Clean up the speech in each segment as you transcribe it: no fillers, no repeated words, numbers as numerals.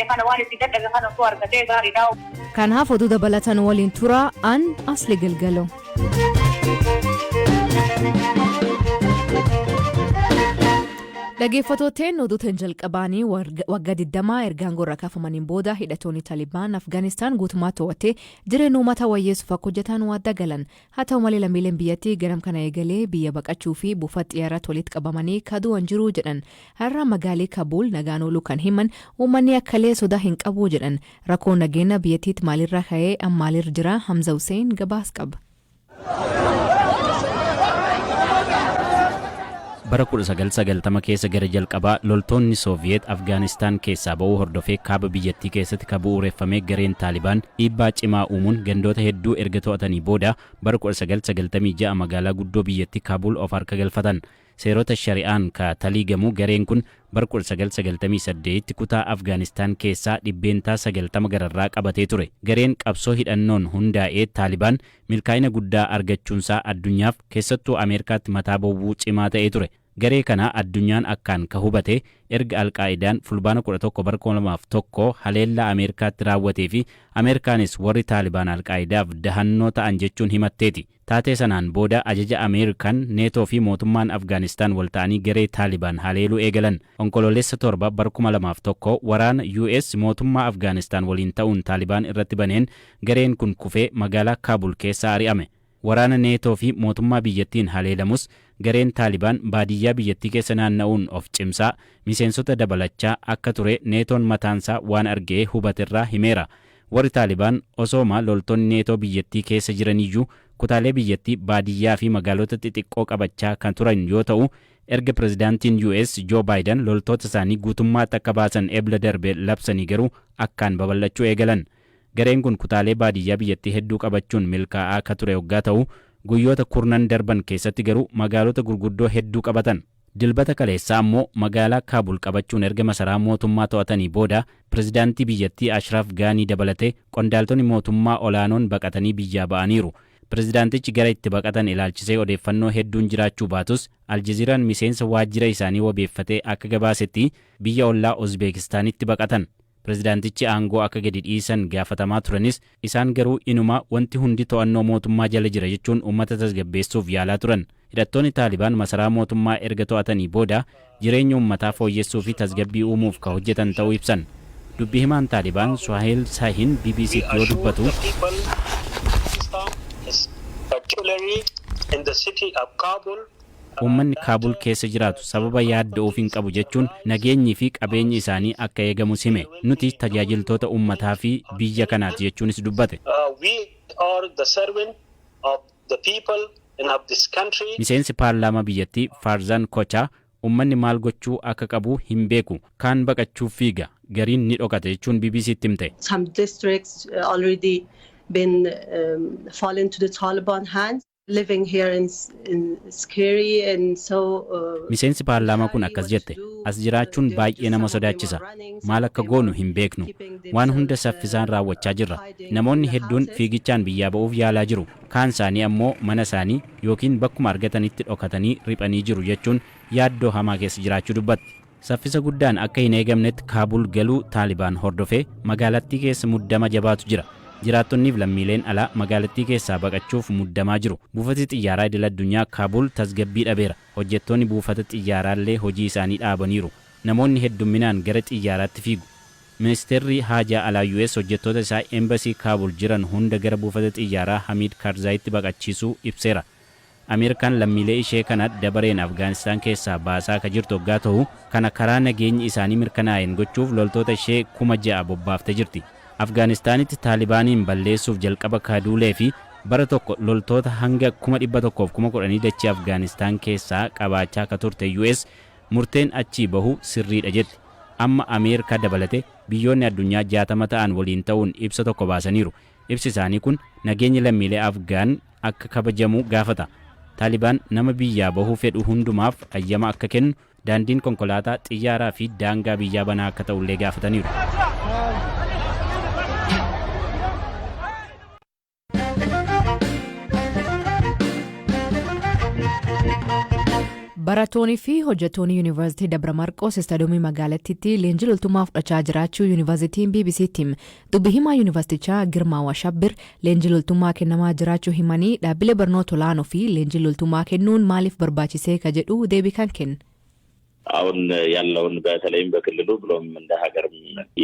Kana waan itti dadhabe kana osoo argatee gaariidha. Kanaaf oduu dabalatan waliin tura an Asli Galgalo. Dhaggeeffattooteen oduutiin jalqabaanii waggaa 20 erga aangoo kaafamaniin booda hidhattoonni Taalibaan Afgaanistaan guutummaa to'atee jireenya uummata wayyeessuuf akka hojjetan waadda galan. Haa ta'u malee, lammiileen biyyattii ganam kana eegalee biyya baqachuu fi buufata xiyyaarratti walitti qabamanii kadu'an jiru jedhan. Har'a magaalii Kabuul nagaan ooluu kan himan uummanni akkalee sodaa hin qabu jedhan. Rakkoo nageenya biyyattiitti maalirra ka'ee amma maalirra jira? Hamza Hussein gabaas qaba. Bara 1990 keessa gara jalqabaa loltoonni Sooviyeet Afgaanistaan keessaa ba'uu hordofee kaaba biyyattii keessatti kan bu'uureffame gareen Taalibaan dhiibbaa cimaa uumuun gandoota hedduu erga to'atanii booda bara 1996 magaalaa guddoo biyyattii Kaabul of harka galfatan. Seerota shari'aan ka taliigamu gareen kun bara 1998tti kutaa Afgaanistaan keessaa 90% gararraa qabatee ture. Gareen qabsoo hidhannoon hundaa'ee Taalibaan milkaa'ina guddaa argachuunsaa addunyaaf, keessattuu Ameerikaatti, mataa bowwuu cimaa ta'ee ture. Garee kana addunyaan akkaan ka hubate erga Alqaa'idaan Fulbaana 11 bara 2001 haleellaa Ameerikaatti raawwatee fi Ameerikaanis warri Taalibaan Alqaa'idaaf dahannoo ta'an jechuun himatteeti. Taatee sanaan booda ajaja Ameerikaan, Neetoo fi mootummaan Afgaanistaan wal ta'anii garee Taalibaan haleeluu eegalan. Onkoloolessa 7 bara 2001 waraana US mootummaa Afgaanistaan waliin ta'uun Taalibaan irratti baneen gareen kun kufee magaalaa Kaabul keessaa ari'ame. Waraana Neetoo fi mootummaa biyyattiin haleelamus gareen Taalibaan baadiyyaa biyyattii keessa naanna'uun of cimsaa, miseensota dabalachaa akka ture Neetoon mataansaa waan argee hubaterraa himeera. Warri Taalibaan osooma loltoonni Neetoo biyyattii keessa jiraniyyuu kutaalee biyyattii baadiyyaa fi magaalota xixiqqoo qabachaa kan turan yoo ta'u, erga pirezidaantiin US Joe Biden loltoota isaanii guutummaatti akka baasan Ebla darbe labsanii garuu akkaan babal'achuu eegalan. Gareen kun kutaalee baadiyyaa biyyattii hedduu qabachuun milkaa'aa akka ture hoggaa ta'u, guyyoota kurnan darban keessatti garuu magaalota gurguddoo hedduu qabatan. Dilbata kaleessaa ammoo magaalaa Kaabul qabachuun erga masaraa mootummaa to'atanii booda pirezidaantii biyyattii Ashraaf Gaanii dabalatee qondaaltonni mootummaa olaanoon baqatanii biyyaa ba'aniiru. Pirezidaantichi gara itti baqatan ilaalchisee odeeffannoo hedduun jiraachuu baatus, Aljaziiraan miseensa waajjira isaanii wabeeffatee akka gabaasetti biyya ollaa Uzbeekistaanitti baqatan. Pirezidaantichi aangoo akka gadi dhiisan gaafatamaa turanis, isaan garuu inumaa wanti hundi to'annoo mootummaa jala jira jechuun uummata tasgabbeessuuf yaalaa turan. Hidhattoonni Taalibaan masaraa mootummaa erga to'atanii booda jireenya uummataa fooyyessuu fi tasgabbii uumuuf ka hojjetan ta'uu ibsan. Dubbi himaan Taalibaan Suhail Sahin BBCtti yoo dubbatu, Particularly in the city of Kabul, uummanni Kaabul keessa jiraatu sababa yaadda'uuf hin qabu jechuun nageenyi fi qabeenyi isaanii akka eegamus hime. Nuti tajaajiltoota uummataa fi biyya kanaati jechuunis dubbate. We are the servant of the people and of this country. Miseensi paarlaamaa biyyattii Faarzaan Kochaa uummanni maal gochuu akka qabu hin beeku. Kaan baqachuuf fiiga, gariin ni dhokata jechuun BBCtti himte. Some districts already been fallen to the Taliban hands. Living here in scary and so. Miseensi paarlaamaa kun akkas jette: "As jiraachuun baay'ee nama sodaachisa. Maal akka goonu hin beeknu. Waan hunda saffisaan raawwachaa jirra. Namoonni hedduun fiigichaan biyyaa ba'uuf yaalaa jiru. Kaan isaanii ammoo mana isaanii yookiin bakkuma argatanitti dhokatanii riphanii jiru" jechuun yaaddoo hamaa keessa jiraachuu dubbatti. Saffisa guddaan akka hin eegamnetti Kaabul galuu Taalibaan hordofee magaalattii keessa muddama jabaatu jira. Jiraattonniif lammiileen alaa magaalattii keessaa baqachuuf muddamaa jiru. Buufati xiyyaaraa idil addunyaa Kaabul tasgabbii dhabeera. Hojjettoonni buufata xiyyaaraallee hojii isaanii dhaabaniiru. Namoonni heddumminaan gara xiyyaaraatti fiigu. Ministeerri haajaa alaa US hojjettoota isaa embasii Kaabul jiran hunda gara buufata xiyyaaraa Hamiid Karzaayitti baqachiisuu ibseera. Ameerikaan lammiilee ishee kana dabareen Afgaanistaan keessaa baasaa akka jirtu hoggaa ta'u, kana karaa nageenyi isaanii mirkanaa'een gochuuf loltoota ishee 6,000 bobbaaftee jirti. Afgaanistaanitti Taalibaaniin balleessuuf jalqaba kaduulee fi bara tokko loltoota hanga 110,000 dachee Afgaanistaan keessaa qabaachaa akka turte US murteen achii bahu sirriidha jetti. Amma Ameerikaa dabalate biyyoonni addunyaa 60 ta'an waliin ta'uun ibsa tokko baasaniiru. Ibsi isaanii kun nageenyi lammiilee Afgaan akka kabajamu gaafata. Taalibaan nama biyyaa bahuu fedhu hundumaaf ayyama akka kennu, daandiin konkolaataa, xiyyaaraa fi daangaa biyyaa banaa akka ta'ullee gaafataniiru. Barattoonni fi hojjettoonni Yuunivarsiitii Dabra Marqoos istaadiyoomii magaalattiitti leenjii loltummaa fudhachaa jiraachuu yuunivarsiitiin BBC'tti hime. Dubbi himaa yuunivarsiitichaa Girmaa Washabbir leenjii loltummaa kennamaa jiraachuu himanii, dhaabbilee barnoota olaanoo fi leenjii loltummaa kennuun maaliif barbaachisee ka jedhu deebii kan kenne. አሁን ያለውን በተለይም በክልሉ ብሎም እንደ ሀገርም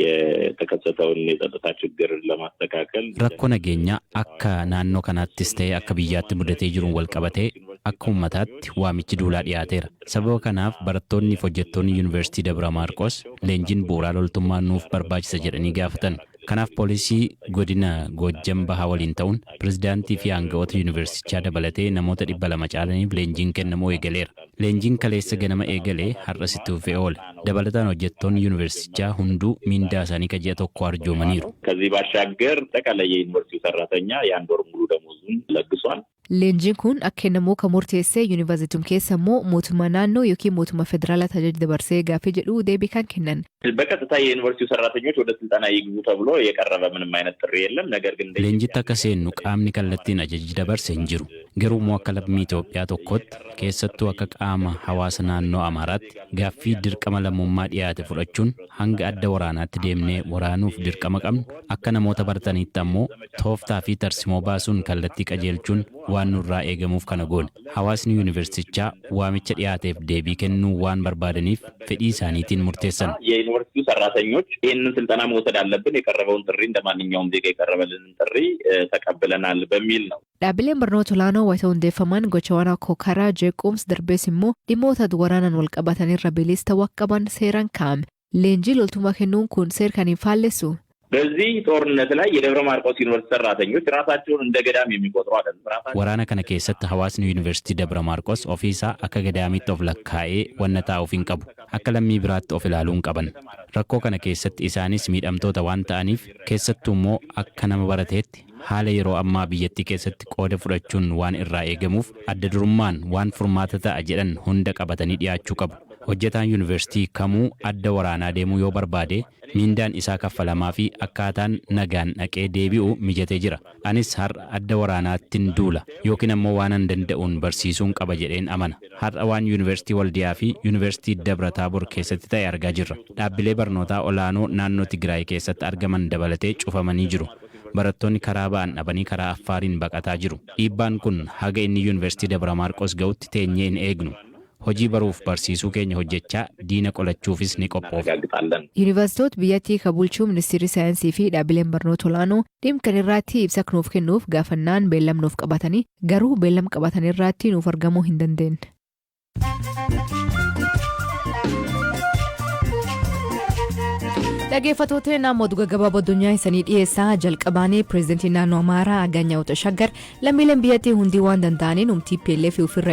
የተከሰተውን የጸጥታ ችግር ለማስተካከል Rakkoo nageenyaa akka naannoo kanaattis ta'e akka biyyaatti mudatee jiruun wal qabatee akka uummataatti waamichi duulaa dhiyaateera. Sababa kanaaf barattoonni fi hojjettoonni Yuunivarsiitii Dabra Maarqos leenjiin bu'uuraa loltummaa nuuf barbaachisa jedhanii gaafatan. Kanaaf poolisii godina Goojjam Bahaa waliin ta'uun pirezidaantii fi aanga'oota yuunivarsiitichaa dabalatee namoota 200 caalaniif leenjiin kennamuu eegaleera. Leenjiin kaleessa ganama eegalee har'as itti fufee oola. Dabalataan hojjettoonni yuunivarsiitichaa hunduu miindaa isaanii ka ji'a tokko arjoomaniiru. ከዚህ ባሻገር አጠቃላይ የዩኒቨርሲቲው ሰራተኛ የአንድ ወር ሙሉ ደሞዙን ለግሷል። Leenjiin kun akka kennamuu kan murteesse yuunivarsiitum keessa immoo mootummaa naannoo yookiin mootummaa federaalaa tajaajila dabarsee gaaffii jedhu deebii kan kennan. በቀጥታ የዩኒቨርሲቲው ሰራተኞች ወደ ስልጠና ይግቡ ተብሎ የቀረበ ምንም አይነት ጥሪ የለም። ነገር ግን እንደ Leenjitti akka seennu qaamni kallattiin ajaji dabarse hin jiru. Garuu immoo akka lammii Itoophiyaa tokkotti, keessattuu akka qaama hawaasa naannoo Amaaraatti, gaaffii dirqama lammummaa dhiyaate fudhachuun hanga adda waraanaatti deemnee waraanuuf dirqama qabnu, akka namoota barataniitti ammoo tooftaa fi tarsimoo baasuun kallattii qajeelchuun waan nurraa eegamuuf kana goone. Hawaasni yuunivarsiitichaa waamicha dhiyaateef deebii kennuu waan barbaadaniif fedhii isaaniitiin murteessan. የዩኒቨርሲቲው ሰራተኞች ይህንን ስልጠና መውሰድ አለብን፣ የቀረበውን ጥሪ እንደ ማንኛውም ዜጋ የቀረበልንን ጥሪ ተቀብለናል በሚል ነው። Dhaabbileen barnoota olaanoo wayita hundeeffaman gochawwan akka karaa jeequmsa darbees immoo dhimmoota waraanaan wal qabatanirra bilisa ta'uu akka qaban seeraan kaa'ame. Leenjii loltummaa kennuun kun seera kan hin faallessu? በዚህ ጦርነት ላይ የደብረ ማርቆስ ዩኒቨርሲቲ ሰራተኞች ራሳቸውን እንደ ገዳም የሚቆጥሩ አይደለም። ራሳቸውን Waraana kana keessatti hawaasni Yuunivarsiitii Dabra Maarqos ofiisaa akka gadaamitti of lakkaa'ee wanna taa'uuf hin qabu. Akka lammii biraatti of ilaaluu hin qaban. Rakkoo kana keessatti isaanis miidhamtoota waan ta'aniif, keessattuu immoo akka nama barateetti haala yeroo ammaa biyyattii keessatti qooda fudhachuun waan irraa eegamuuf adda durummaan waan furmaata ta'a jedhan hunda qabatanii dhiyaachuu qabu. Hojjetaan yuunivarsiitii kamuu adda waraanaa deemuu yoo barbaade miindaan isaa kaffalamaa fi akkaataan nagaan dhaqee deebi'u mijatee jira. Anis har'a adda waraanaattin duula yookiin ammoo waanan danda'uun barsiisuun qaba jedheen amana. Har'a waan Yuunivarsiitii Waldiyaa fi Yuunivarsiitii Dabra Taabor keessatti ta'e argaa jirra. Dhaabbilee barnootaa olaanoo naannoo Tigraay keessatti argaman dabalatee cufamanii jiru. Barattoonni karaa ba'an dhabanii karaa Affaariin baqataa jiru. Dhiibbaan kun haga inni Yuunivarsiitii Dabra Maarqos ga'utti teenyee hin eegnu. Hojii baruuf barsiisuu keenya hojjechaa diina qolachuufis ni qophoofna. እናረጋግጣለን። Yuunivarsiitoota biyyattii kan bulchuu ministeerri saayinsii fi dhaabbileen barnoota olaanoo dhimma kan irratti ibsa nuuf kennuuf gaafannaan beellam nuuf qabatanii, garuu beellam qabatan irratti nuuf argamuu hin dandeenye. Dhaggeeffattoota, naannoo gabaaboo addunyaa isanii dhiyeessaa. Jalqabaanii pireezidantii naannoo Amaaraa Aganyaa'u Tashaggar lammiileen biyyattii hundi waan danda'aniin humna TPLF ofirra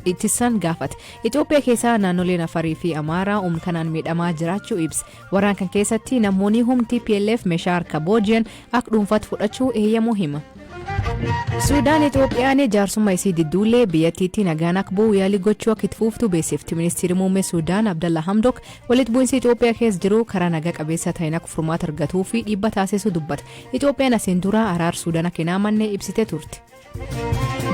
ittisan gaafate. Itoophiyaa keessaa naannoleen Afarii fi Amaaraa humna kanaan miidhamaa jiraachuu ibsa. Waraan kan keessatti namoonni humna TPLF meeshaa harka booji'an akka dhuunfaatti fudhachuu eeyyamuu hima. Suudaan Itoophiyaan jaarsummaa isii didduullee biyyattiitti nagaan akka bu'u yaalii gochuu akka itti fuftu beeksifti. Ministeerri muummee Suudaan Abdalla Hamdok walitti bu'iinsi Itoophiyaa keessa jiru karaa nagaa qabeessa ta'een akka furmaata argatuu fi dhiibba taasisuu dubbata. Itoophiyaan asiin dura araar Suudaan akka hin amanne ibsitee turte.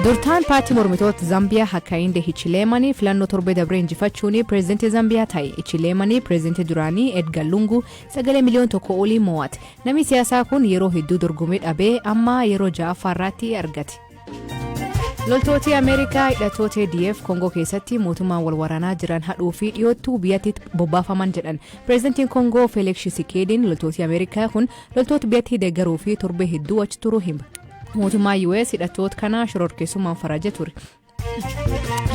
Durtaan paartii mormitoota Zambiyaa Hakainde Hichileemanii filannoo torbee dabree injifachuun pireezidantii Zambiyaa ta'e. Hichileemanii pireezidantii duraanii Edgar Lungu sagalee miliyoona 1 olii mo'ate. Namni siyaasaa kun yeroo hedduu dorgomee dhabee amma yeroo ja'affaa irratti argate. Loltooti Ameerikaa hidhattoota ADF Koongoo keessatti mootummaan wal waraanaa jiran hadhuu fi dhiyoottuu biyyattiitti bobbaafaman jedhan. Pireezidantiin Koongoo Feeliks Tshisekediin loltooti Ameerikaa kun loltoota biyyattii deeggaruu fi torbee hedduu achi turuu hima. Mootummaa US hidhattoota kana shororkeessummaan farajee ture.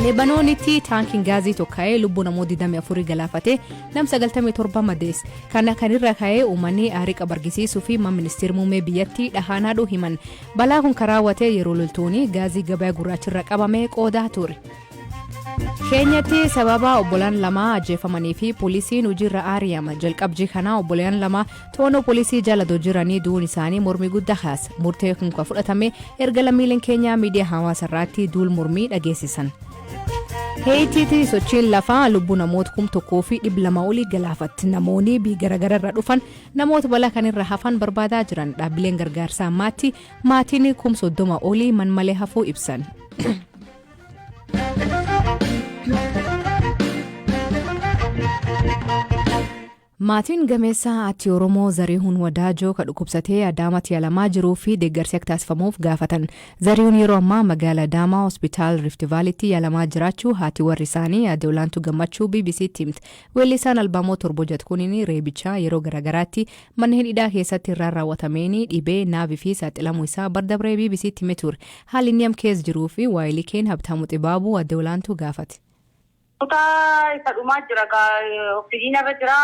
Leebanoonitti taankiin gaazii tokka'ee lubbuu namoota 24 galaafatee nam 97 madeesse. Kana kan irra ka'ee uummanni aarii qabu argisiisuu fi ministeera muummee biyyattii dhahaan hadhuu himan. Balaa kun kan raawwate yeroo loltoonni gaazii gabaa gurraachirra qabame qoodaa ture. Keenyatti sababa obbolaan lama ajjeefamanii fi poolisiin hojiirra ari'ama. Jalqabjii kanaa obbolaan lama to'annoo poolisii jala jiranii du'uun isaanii mormii guddaa kaasa. Murtee kun kan fudhatame erga lammiileen Keenyaa miidiyaa hawaasaa irratti duul mormii dhageessisan. Heetiitti sochiin lafaa lubbuu namoota 1200 olii galaafatti. Namoonni biyya garaagaraa irraa dhufan namoota balaa kanarra hafan barbaadaa jiran. Dhaabbileen gargaarsaa ammaatti maatiin 30,000 olii man malee hafuu ibsan. Maatiin gameessa ati Oromoo Zarihuun Wadaajoo ka dhukkubsatee Adaamaatti yaalamaa jiruu fi deeggarsi akka taasifamuuf gaafatan. Zarihuun yeroo ammaa magaalaa Adaamaa Hospitaal Rift Vaaliitti yaalamaa jiraachuu haati warri isaanii Aadde Olaantuu Gammachuu BBCtti himte. Weellisaan albaamoo 7 hojjetu kuniin reebichaa yeroo garaagaraatti manneen hidhaa keessatti irraan raawwatameen dhibee naavii fi saaxilamuu isaa bardabree BBCtti hime ture. Haalli inni am keessa jiruu fi waayilii keen Habtaamuu Xibaabuu Aadde Olaantuu gaafate. Kutaa isa dhumaa jira, oksijiina irra jira.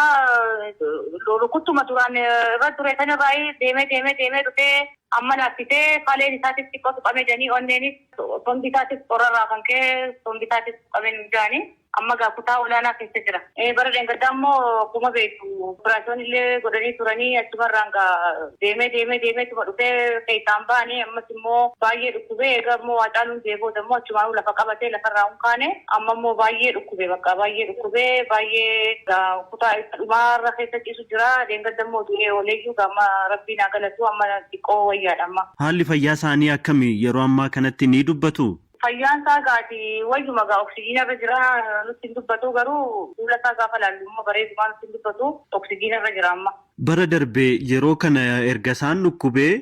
Rukuttuma duraan irra ture sanirraa deemee deemee deemee dhufee amma laaffisee, kaleen isaatis xiqqoo tuqamee jedhanii, onneenis sombi isaatis qorarraa kan ka'e sombi isaatis tuqamee nu jiranii. Amma gaa kutaa olaanaa keessa jira. Bara dheengaddaa immoo akkuma beektu operaasyoon illee godhanii turanii, achumarraan gaa deemee deemee deemeetuma dhufee keessaan ba'anii, ammas immoo baay'ee dhukkubee. Egaa immoo Haacaaluun du'ee booda immoo achumaanuu lafa qabatee lafarraa hin kaane. Amma immoo baay'ee dhukkubee, bakka baay'ee dhukkubee, baay'ee kutaa isa dhumaarra keessa ciisu jira. Dheengadda immoo du'ee ooleeyyuu, amma Rabbiin haa galatu, amma xiqqoo wayyaadha amma. Haalli fayyaa isaanii akkami yeroo ammaa kanatti, ni dubbatu? Fayyaan isaa gaati wayyuma, gaa oksijiina irra jira. Nutti hin dubbatu, garuu fuula isaa gaafa laallu immoo bareedumaa nutti hin dubbatu, oksijiina irra jira amma. Bara darbe yeroo kana erga isaan dhukkubee,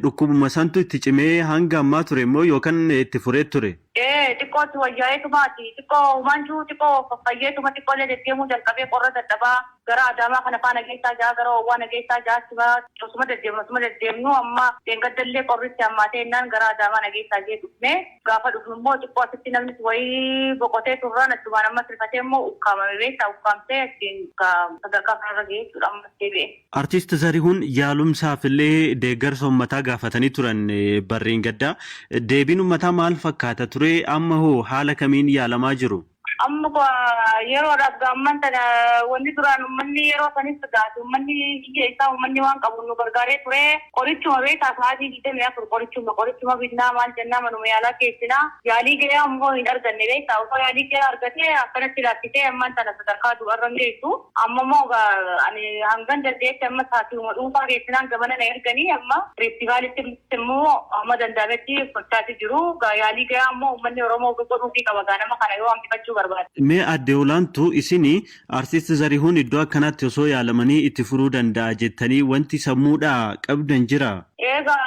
dhukkubuma santu itti cimee hanga ammaa ture immoo yookaan itti furee ture? Ee, xiqqootti wayyaa'eetumaati. Xiqqoo humaanchuu xiqqoo fayyeetuma xiqqoolee deddeemuu jalqabee, qorra dadhabaa gara Adaamaa kana faana geessaa jaha, gara Owwaa nageessaa jaha, osuma deddeemnu osuma deddeemnu, amma dheengaddallee qorritti hammaatee innaan gara Adaamaa nageessaa jee dhufne. Gaafa dhufnu immoo xiqqoo asitti namni wayii boqotee turraan achumaan ammas rifatee immoo ukkaamame, beektaa, ukkaamtee achiin sadarkaa kanarra ga'ee jechuudha ammas deebi'e. Artiist Zarihuun yaalumsaaf illee deeggarsa uummataa gaafatanii turan barreen gaddaa. Deebiin uummataa maal fakkaata ture? Amma hoo haala kamiin yaalamaa jiru? Amma yeroodhaaf gaamman tana wanni duraan uummanni yeroo sanis gaati uummanni biyya isaa, uummanni waan qabu nu gargaaree ture. Qorichuma, beektaa, sa'aatii 24 qorichuma binnaa, maal jennaa, manuma yaalaa keessinaa. Yaalii gahaa immoo hin arganne, beektaa. Osoo yaalii gahaa argatee akkanatti laaffisee ammaan tana sadarkaa du'arra hin geessu. Amma immoo ani hangan dandeetti amma sa'aatiiwuma dhuunfaa keessinaan gamana na erganii, amma Rift Vaaliitti immoo amma danda'ametti gochaati jiru. Yaalii gahaa immoo uummanni Oromoo godhuufii qaba gaa nama kana yoo hambifachuu barbaade. Mee Aadde Olaantuu, isin Artiist Zarihuun iddoo akkanaatti osoo yaalamanii itti furuu danda'a jettanii wanti sammuudhaa qabdan jira? Egaa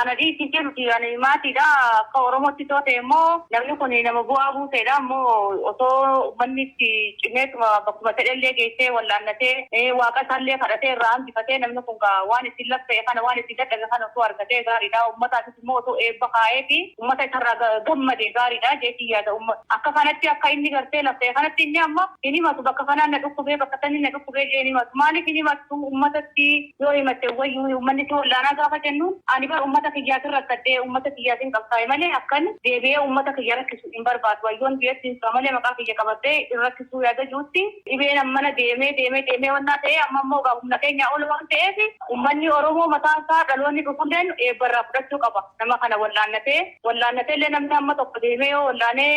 ana dhiisii nuti ani maatiidha. Akka Oromootti too ta'e immoo namni kun nama bu'aa buuseedha. Immoo osoo uummanni itti cimeetuma bakkuma fedhellee geessee wallaannatee, Waaqa isaallee kadhatee irraa hambifatee, namni kun waan ittiin laffa'e kana, waan ittiin dadhabe kana osoo argatee gaariidha. Uummataafis immoo osoo eebba kaa'ee fi uummata isarraa gammade gaariidha jeetii yaada. Akka kanatti akka inni gartee laffa'e kanatti inni amma hin himatu, bakka kanaan na dhukkubee, bakka sanni na dhukkubee jee hin himatu. Maaliif hin himattu? Uummatatti yoo himatte wayyuu uummanni si wallaanaa gaafa jennu, ani bar uummata kiyyaatiin rakkadhee, uummata kiyyaatiin qabsaa'e malee akkan deebi'ee uummata kiyya rakkisu hin barbaadu. Wayyoon biyyatti hin malee maqaa kiyya qabadhee hin rakkisuu yaada jirutti dhibeen ammana deemee deemee deemee wannaa ta'ee, amma immoo humna keenya ol waan ta'eef, uummanni Oromoo mataan isaa, dhaloonni dhufulleen eebba irraa fudhachuu qaba. Nama kana wallaannatee wallaannatee illee namni amma tokko deemee yoo wallaanee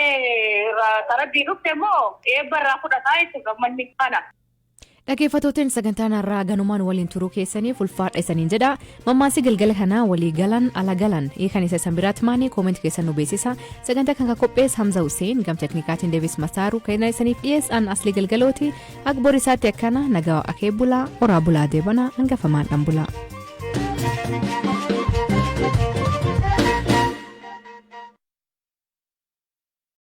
irraa tarabbii dhufte immoo eebba irraa fudhataa jechuudha uummanni kana. Dhaggeeffattooteen, sagantaan har'aa ganumaan waliin turuu keessaniif ulfaadha isaniin jedha. Mammaasii galgala kanaa "Walii galan ala galan" hiikan isa isan biraatti maanii? Comment keessan nu beeksisa. Sagantaa kan qopheesse Hamza Hussein, gam teknikaatiin Deevis Masaaru, kan isaniif dhiyeessan Asli Galgalooti. Akka borisaatti akkana nagaa akee bulaa, oraa bulaa, deebanaa hangafamaan dhan bulaa.